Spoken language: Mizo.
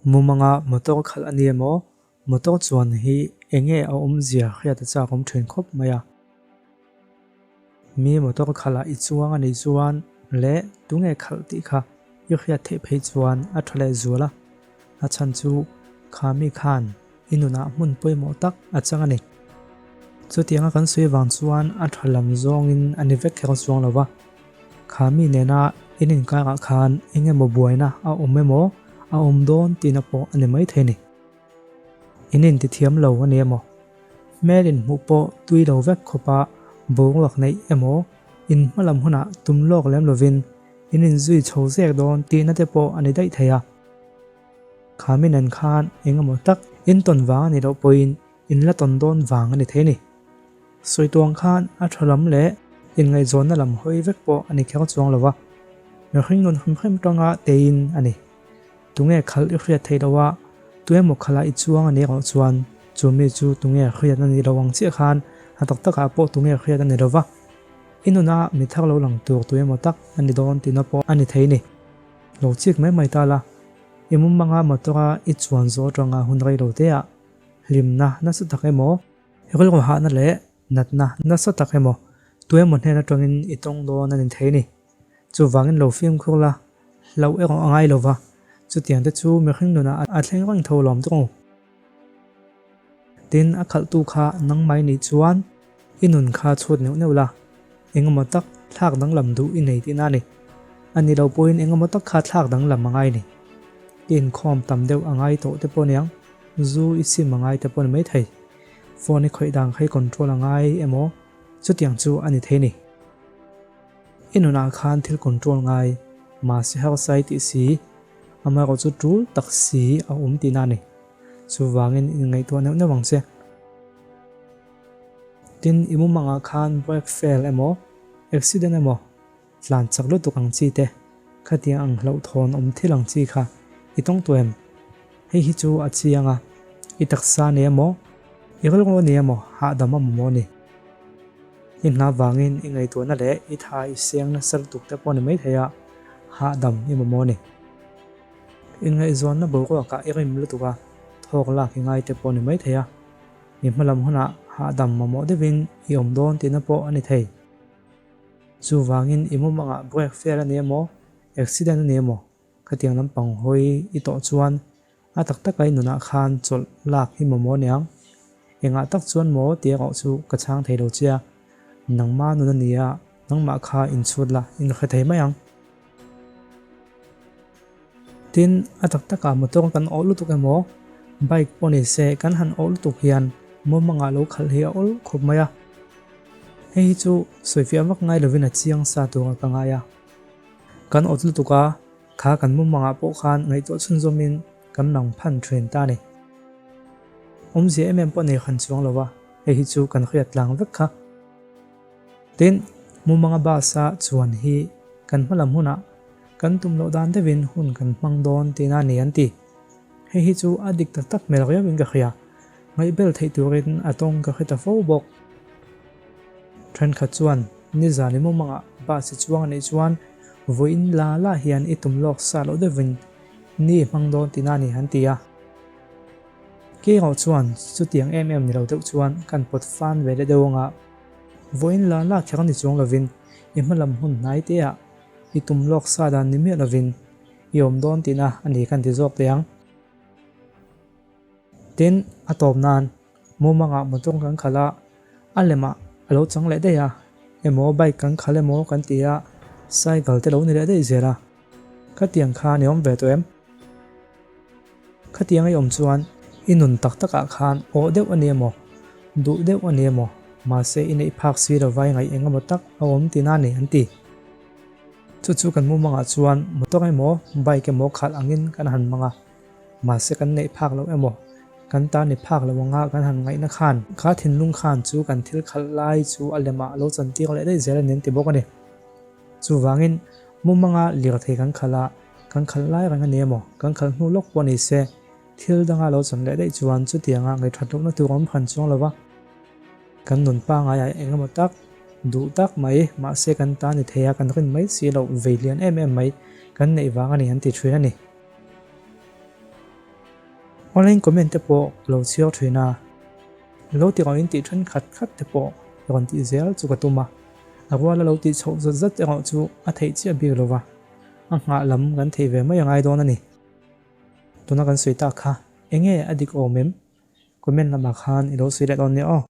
Mumanga motor khalh a ni emaw, motor chuan hi enge a awmzia hriat a chak awm thin khawp mai a. Mi motor khalh ah i chuang a nih chuan leh tunge khalh tih kha i hriat theih phei chuan a tha leh zual a, a chhan chu kha mi khan i nunah hmun pawimawh tak a chang a ni. Chutianga kan sawi vang chuan a tha lam zawngin a ni vek kher chuang lo va, kha mi nena in inkarah khan eng emaw buaina a awm emaw a awm dawn tihna pawh a ni maithei a ni. In intithiam lo a ni emaw, hmel inhmuh pawh tui lo vek khawpa boruak neih emaw in hma lam hunah tum lawk lem lovin in inzui chho zek dawn tihna te pawh a ni daih thei a. Kha mi nen khan eng emaw tak in tawn vang a nih loh pawhin in la tawn dawn vang a ni thei a ni. Sawi tuang khan a tha lam leh inngaihzawnna lam hawi vek pawh a ni kher chuang lo va, mihring nun hrim hrim tanga teiin a ni. Tunge khalh i hriat theih loh a, tuemaw khalh ah i chuang a nih erawh chuan chu mi chu tunge hriat a nih loh ang chiah khan a tak takah pawh tunge hriat a ni lo va, i nuna mi thar lo lang tur tuemaw tak a ni dawn tihna pawh a ni thei a ni. Lo chik mai mai ta la, i mumanga motor a i chuan zawh atanga hun rei lo te ah hlimna nasa tak emaw, rilru hahna leh natna nasa tak emaw tuemaw hnen atangin i tawng dawn a ni thei ni. Chuvangin lo fimkhur la, hlauh erawh a ngai lo va, chutiang te chu mihring nunah a thleng reng tho lawm tawk ang. Tin, a khalhtu kha nangmah nih chuan i nun kha chhut neuh neuh la, engemaw tak thlak danglam duh i nei tihna a ni. A ni lo pawhin engemaw tak kha thlak danglam a ngai ni. I inkhawm tam deuh a ngai tawh te pawh aniang, zu i sim a ngai te pawh a ni maithei. Phone i khawih dan kha i control a ngai emaw chutiang chu a ni thei ni. I nunah khan thil control ngai, mahse harsa i tih si, amaherawh chu tul tak si a awm tihna a ni. Chuvangin inngaihtuah neuh neuh ang che. Tin, i mumangah khan brake fail emaw, accident emaw, tlan chak lutuk ang chi te, khatiang ang hlauhthawn awm thil ang chi kha i tawng tawh em? Hei hi chu a chiang a, i taksa ni emaw, i rilru ni emaw hahdam a mamawh a ni. I hna vangin i ngaihtuahna leh i tha i seng nasa lutuk te pawh ni maithei a, hahdam i mamawh a ni. Inngaihzawnna boruakah i rim lutuk a, thawk lak i ngai te pawh ni maithei a, i hmalam hunah hahdam mamawh deuhin i awm dawn tihna pawh a ni thei. Chuvangin i mumangah break fail a ni emaw, accident a ni emaw, khatiang lampang hawi i tawh chuan a tak taka i nunah khan chawlh lak hi mamawh aniang. Engah tak chuan maw tih erawh chu ka chhang thei lo che a, nangma nun a nia, nangmah kha inchhut la, inhre thei mai ang. Tin, a tak takah motor kan awh lutuk emaw, bike pawh ni se kan han awh lutuk hian mumangah lo khalh hi a awl khawp mai a. Hei hi chu sawifiah vak ngai lovin a chiang sa turah ka ngai a. Kan awt lutuk a, kha kan mumangah pawh khan ngaihtuah chhunzawmin kan lang phan thin ta a ni. Awmzia em em pawh nei han chuang lo a, hei hi chu kan hriat tlang vek kha. Tin, mumanga bus-a chuan hi kan hma lam hunah kan tum loh dan deuhin hun kan hmang dawn tihna a ni an ti. Hei hi chu a dik tak tak hmel riauin ka hria. Ngaihbel theih turin a tawng ka hre ta fo bawk. Thenkhat chuan nizan i mumangah bus i chuang a nih chuan vawiin la la hian i tum lawk sa loh deuhin ni i hmang dawn tihna a ni an ti a. Keiraw chuan chutiang em em ni lo deuh chuan kan pawt fan ve leh deuh anga vawiin la la kher ni chuang lovin i hma lam hun hnai te ah i tum lawk sa dan ni miah lovin i awm dawn tihna a ni kan ti zawk teh ang. Tin, a tawp nan mumangah motor kan khalh a, a lemah a lo chang leh daih a, emaw bike kan khalh emaw kan ti a, cycle te lo ni leh daih zel a. Khatiang khan i awm ve tawh em? Khatiang i awm chuan i nun tak takah khan awh deuh a ni emaw, duh deuh a ni emaw, mahse i neih phak si lova i ngaih eng emaw tak a awm tihna a ni an ti. Chu chu kan mumangah chuan motor emaw bike emaw khalh angin kan han hmang a, mahse kan neih phak loh emaw, kan ta ni phak loh anga kan han ngaihna khan kha thinlung khan chu kan thil khalh lai chu a lemah a lo chantir leh daih zel a ni an ti bawk a ni. Chuvangin mumanga lirthei kan khalh a, kan khalh lai reng a ni emaw, kan khalh hnu lawk pawh ni se, thil danga lo chan leh daih chuan chutianga ngaihṭhat lohna tur awm hran chuang lo va. Kan nun pangaiah eng emaw tak, duh tak mai, mahse kan ta ni thei a, kan rin mai si loh, vei lian em em mai kan neih vang a ni an ti ṭhin a ni. Online comment te pawh ka lo chhiar thin a, lo ti rawh in tih thenkhat khat te pawh rawn tih zel chu ka tum a, a ruala lo tih chhoh zat zat erawh chu a theih chiah bik lo va, a nghah lam kan theih ve mai a ngai dawn a ni. Tuna kan sawi tak kha enge a dik awm em? Comment lamah khan i lo sawi leh dawn nia aw.